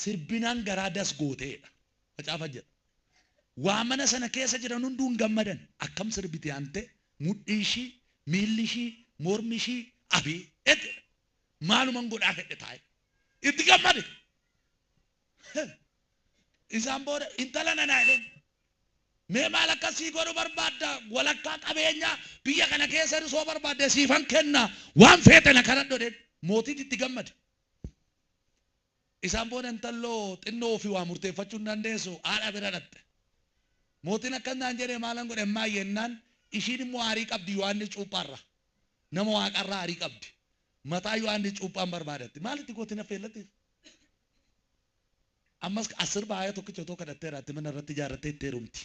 Speaker 1: Sirbinaan garaa das gooteedha. Macaafa jedha. Waa mana sana keessa jiran hunduu hin gammadan. Akkam sirbiti aantee mudhii ishii, miilli ishii, mormi ishii abii jedha. Maaluman godhaa fedhe taa'e. Itti gammade. Isaan booda intala nanaa jedheen. Mee maal akkasii godhu barbaadda walakkaa qabeenyaa biyya kana keessa soo barbaadde siifan kenna waan feete na kadhadhu jedheen. Mootiitti itti gammade. Isaan booda intalloo xinnoo ofii waa murteeffachuu hin dandeessu haadha bira dhatte. Mootiin akkas naan jedhee maalan godhe ammaa jennaan ishiin immoo aarii qabdi Yohaannis Cuuphaarra. Nama waaqarraa aarii qabdi. Mataa Yohaannis Cuuphaan barbaadatti. Maalitti gooti na feellatti? Ammas asir baay'ee tokkicha otoo kadhatteeraatti mana irratti ijaarrattee itti heerumti.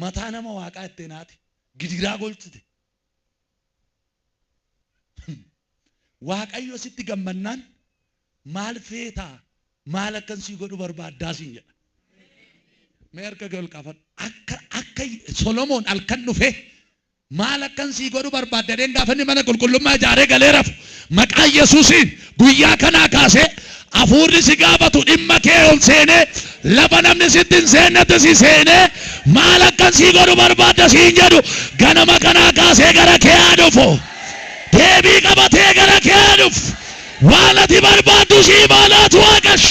Speaker 1: Mataa nama waaqaa itti naati. Gidiraa golchite. Waaqayyo sitti gammannaan maal feetaa maal akkan sii godhu barbaaddaa siin jedha. Mee harka kee ol kaafadhu. Akka akka Solomoon halkan dhufee maal akkan sii godhu barbaadda jedheen gaafa inni mana qulqullummaa ijaaree galee rafu maqaa Yesuusiin guyyaa kanaa kaasee hafuurri si gaafatu dhimma kee ol seenee lafa namni sitti hin seennetti si seenee maal akkan sii godhu barbaadda siin jedhu ganama kanaa kaasee gara kee haa dhufu. Deebii qabatee gara kee haa dhufu. Waan ati barbaaddu siif haa laatu Waaqash.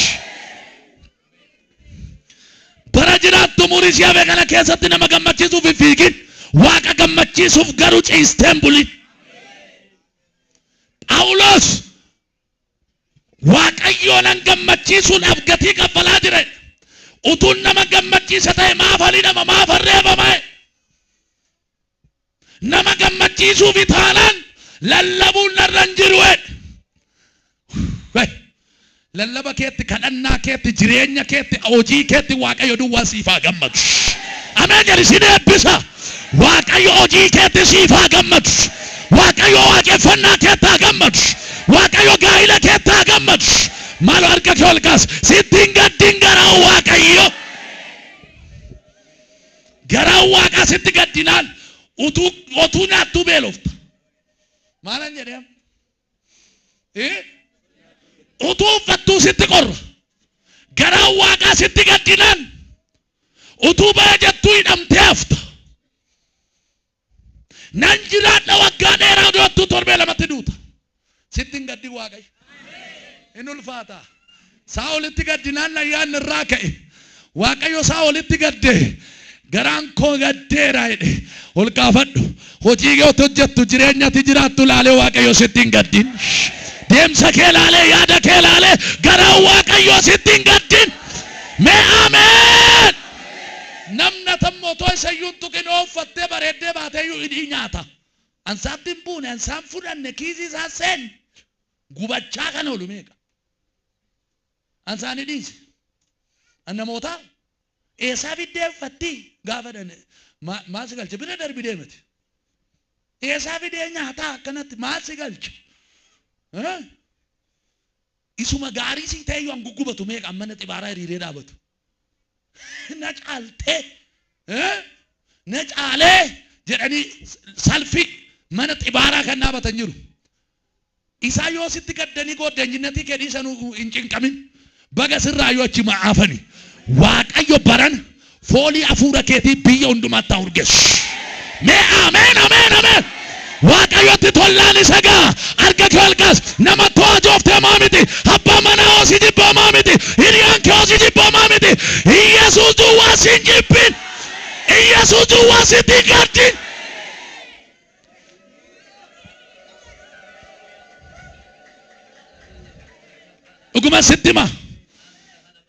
Speaker 1: Bara jiraattu umurii si hafe kana keessatti nama gammachiisuuf hin fiigin. Waaqa gammachiisuuf garuu ciistee hin bulin. Phaawulos Waaqayyoo nan gammachiisuudhaaf gatii kaffalaa jira. Utuun nama gammachiisa ta'e maaf hidhama maaf reebama? Nama gammachiisuufi taanaan lallabuun narra hin jiru. Lallaba keetti, kadhannaa keetti, jireenya keetti, hojii keetti Waaqayyo duwwaa siif haa gammadu. Ameen jedhi sin eebbisa. Waaqayyo hojii keetti siif haa gammadu. Waaqayyo waaqeffannaa keetti haa gammadu. Waaqayyo gaa'ila keetti haa gammadu. Maaloo harka kee ol kaas. Sitti hin gaddin garaan Waaqayyo. Garaan Waaqaa sitti gaddinaan utuu otuu nyaattuu beelofta. Maalan jedhee? Utuu uffattuu sitti qorra. Garaan Waaqaa sitti gaddinaan utuu ba'ee jettuu hidhamtee hafta. Nan jiraadha waggaa dheeraa du'attuu torbee lamatti duuta. Sitti hin gaddin Waaqayyo. Hin ulfaata. Saa'olitti gaddinaan ayyaanni irraa ka'e. Waaqayyo Saa'olitti gadde. Garaan koo gaddeera jedhe. Ol kaafadhu. Hojii kee hojjettu jireenya ati jiraattu laalee Waaqayyo sitti hin gaddin. Deemsa kee laalee yaada kee laalee garaan Waaqayyo sitti hin gaddin. Mee ameen. Namni atammoo otoo isa iyyuu hin tuqin ooffattee bareeddee baatee iyyuu hidhii nyaata. Ansaatti hin buune ansaan fudhanne kiisii isaa seen gubachaa kan oolu meeqa. Ansaan dhiise. An namoota eessaa fiddee uffatti gaafa dhane maal si galche bira darbi deemati. Eessaa fidee nyaataa akkanatti maal si galche. Isuma gaarii sii ta'e iyyuu an guggubatu meeqa mana xibaaraa hiriiree dhaabatu. Na caaltee na caalee jedhanii salfii mana xibaaraa kan dhaabatan jiru. Isaa yoo sitti gaddanii gooddanyinnati kee dhiisanuu hin cinqamin. Baga sirraayyuu achi ma'aafani. Waaqayyo barana foolii hafuura keetii biyya hundumaatti haa urgeessu. Mee ameen ameen ameen. Waaqayyotti tollaan isa ga'a. Harka kee ol kaas. Nama too ajooftee homaa miti. Abbaa manaa hoo si jibba homaa miti. Hiriyaan kee hoo si jibba homaa miti. Iyyasuus duwwaa si hin jibbin. Iyyasuus duwwaa sitti hin gaddin. Dhuguma sitti hima.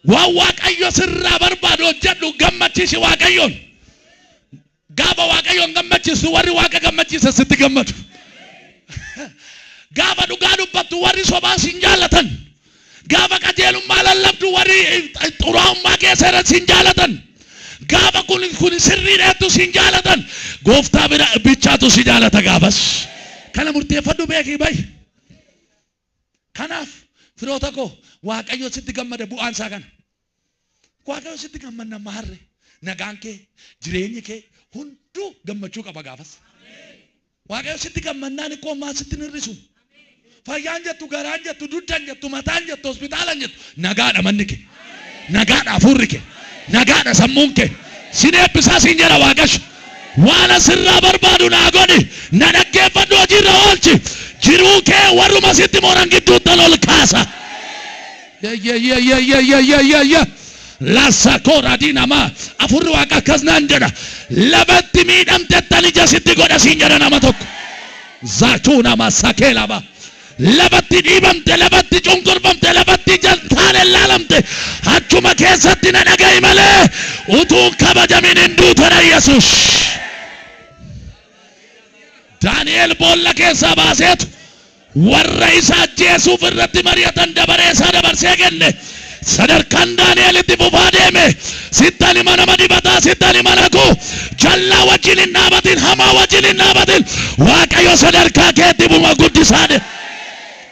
Speaker 1: Waan Waaqayyo sirraa barbaadu hojjedhu gammachiisi Waaqayyoon. Gaafa Waaqayyoon gammachiistu warri Waaqa gammachiisan sitti gammadu. Gaafa dhugaa dubbattu warri sobaa sin jaallatan. Gaafa qajeelummaa lallabdu warri xuraa'ummaa keessa jiran sin jaalatan. Gaafa kun kun sirriidha jettu sin jaalatan. Gooftaa bira bichaatu si jaalata gaafas. Kana murteeffadhu beekii bahi. Kanaaf firoota koo Waaqayyo sitti gammada bu'aan isaa kana. Waaqayyo sitti gammanna maarre nagaan kee jireenyi kee hunduu gammachuu qaba gaafas. Waaqayyo sitti gammannaan ikkoo ammaa sitti hin hir'isu. Fayyaan jettu, garaan jettu, duddan jettu, mataan jettu, hospitaalan jettu nagaadha manni kee. Nagaadha hafuurri kee. Nagaadha sammuun kee. Sin eebbisaa siin jedha Waaqayyo. Waan asirraa barbaadu naa godhi. Na dhaggeeffadhu hojiirra oolchi. Jiruu kee warruma sitti moran gidduuttan ol kaasa. Ye Laasakoo diinamaa afurri waaqa akkas naan jedha. Lafatti miidhamtettan ija sitti godha siin jedha nama tokko. Zaachuu nama sakeelaba. Lafatti dhiibamte, lafatti cunqurfamte, lafatti jaltaane laalamte. Achuma keessatti na dhaga'i malee utuu kabajamin hin duutana Yesuus. Daani'el boolla keessaa baaseetu warra isa ajjeesuuf irratti mari'atan dabaree isaa dabarsee kenne. Sadarkaan Daani'el itti fufaa deeme. Sittan hima nama dibataa, sittan hima lakuu. Jallaa wajjin hin dhaabatin, hamaa wajjin hin dhaabatin. Waaqayyo sadarkaa keetti buma guddisaa deema.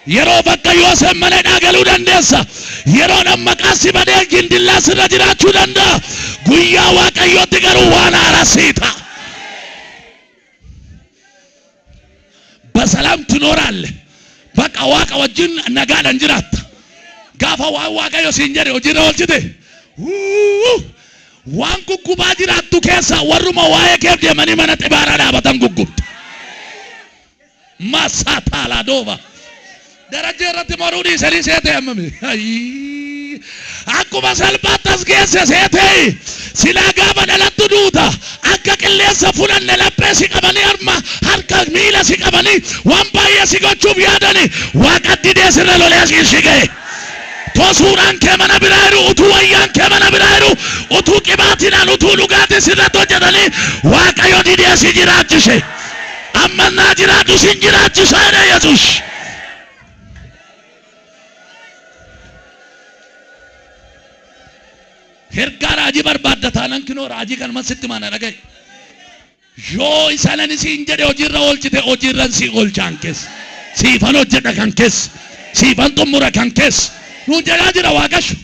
Speaker 1: Yeroo bakka Yoosef mana hidhaa galuu dandeessa. Yeroodhaan maqaa si badee gindillaa sirra jiraachuu danda'a. Guyyaa Waaqayyootti garuu waan haaraa sii ta'a. በሰላም ትኖራለህ። በቃ waaqa wajjin nagaadhaan jiraatta. Gaafa waan Waaqayyo siin jedhe hojiirra oolchite wuu, waan guggubaa jiraattu keessa warruma waa'ee keef deemanii mana xibaaraa dhaabatan guggubta. Masaataalaa dooba. Darajjee irratti moruu dhiisanii seete hammami. Ayii. Akkuma salphaatti as geesse seete. Silaa gaafa dhalattu duuta. Akka qilleensa fudhanne laphee si qabanii harma harka miila si qabanii waan baay'ee si gochuuf yaadani Waaqa didee sirra lolee asiin si ga'e. Too suuraan kee mana biraa jiru utuu wayyaan kee mana biraa jiru utuu qibaatiidhaan utuu dhugaatii sirratti hojjetanii Waaqayyo didee si jiraachise. Amma naa jiraadhu sin jiraachisa jedhe Yesuus. Ergaa raajii barbaadda taanaan kinoo raajii kanuma sitti maana dhaga'i. Yoo isa nani siin jedhe hojiirra oolchite hojiirran si oolchaan keessa. Siifan hojjedha kan keessa. Siifan xumura kan keessa. Nuun jedhaa jira Waaqayyo.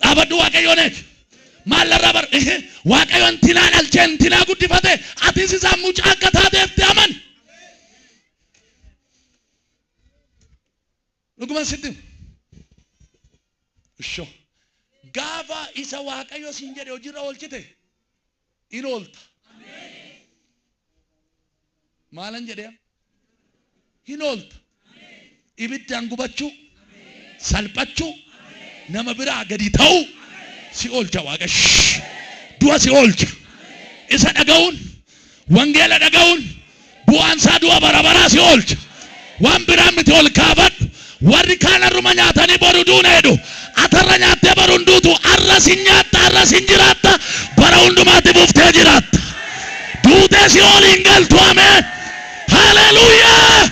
Speaker 1: Dhaabadhu Waaqayyoon eegi. Maallarraa bar Waaqayyo intinaa dhalchee intinaa guddifate atis isaan mucaa akka taateef amani. Dhuguma sitti hima. Ishoo. Gaafa isa Waaqayyo siin jedhe hojiirra oolchite in oolta. Maalan jedhee? Hin oolta. Ibiddaan gubachuu, salphachuu, nama biraa gadi ta'uu si oolcha Waaqayyo. Du'a si oolcha. Isa dhaga'uun, wangeela dhaga'uun bu'aan isaa du'a bara baraa si oolcha. Waan biraa miti ol kaafadhu. Warri kaan har'uma nyaatanii boru duuna jedhu. Atarra nyaattee boru hin duutu. Har'as hin nyaatta, har'as hin jiraatta. Bara hundumaatti buuftee jiraatta. Duutee si'ool hin galtu. Ameen. Haleluuyaa.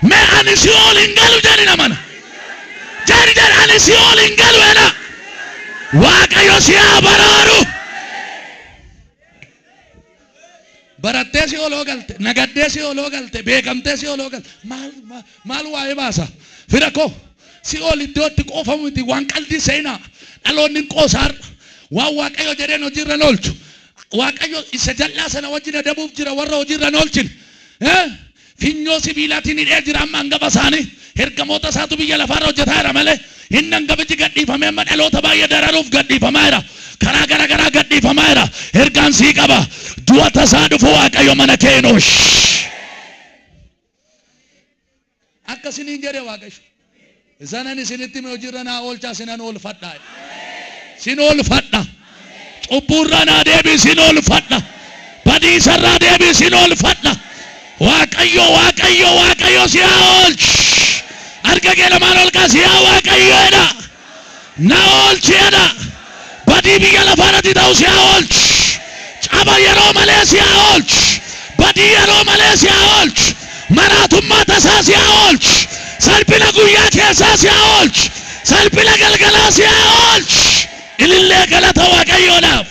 Speaker 1: Mee ani si'ool hin galu jedhi namana. Jedhi jedhi ani si'ool hin galu jedha. Waaqayyo si haa baraaru. Barattee si oloo galte, nagaddee si oloo galte, beekamtee si oloo galte. Maal maal waa'ee baasa? Fira koo si ol iddoo itti qoofamu miti waan qaldii seenaa dhaloonni hin qoosaarra. Waan Waaqayyo jedheen hojiirra hin oolchu. Waaqayyo isa jal'aa sana wajjin adabuuf jira warra hojiirra hin oolchine. Finyoo sibiilaatiin hidhee jira amma hangafa isaanii. Ergamoota isaatu biyya lafaarra hojjetaa jira malee. Inni hangafichi gadhiifamee amma dhaloota baay'ee dararuuf gadhiifamaa jira. Karaa gara garaa gadhiifamaa jira. Ergaan sii qaba. Du'a tasaa dhufu Waaqayyo mana kee hin oolchu. Akka isiniin jedhe Waaqayyo. Isanan isinitti hime hojiirra naa oolchaa sinan oolfadha. Sin oolfadha. Cubbuurraa naa deebii sin oolfadha. Badiisarraa deebii sin oolfadha. Waaqayyo Waaqayyo Waaqayyo si haa oolchu. Harka kee lamaan ol kaasi yaa Waaqayyo jedha. Na oolchi jedha. Badii biyya lafaa irratti ta'u si haa oolchu. Caba yeroo malee si haa oolchu. Badii yeroo malee si haa oolchu. Maraatummaa tasaa si haa oolchu. Salphina guyyaa keessaa si haa oolchu. Salphina galgalaa si haa oolchu. Ilillee galata Waaqayyoodhaaf.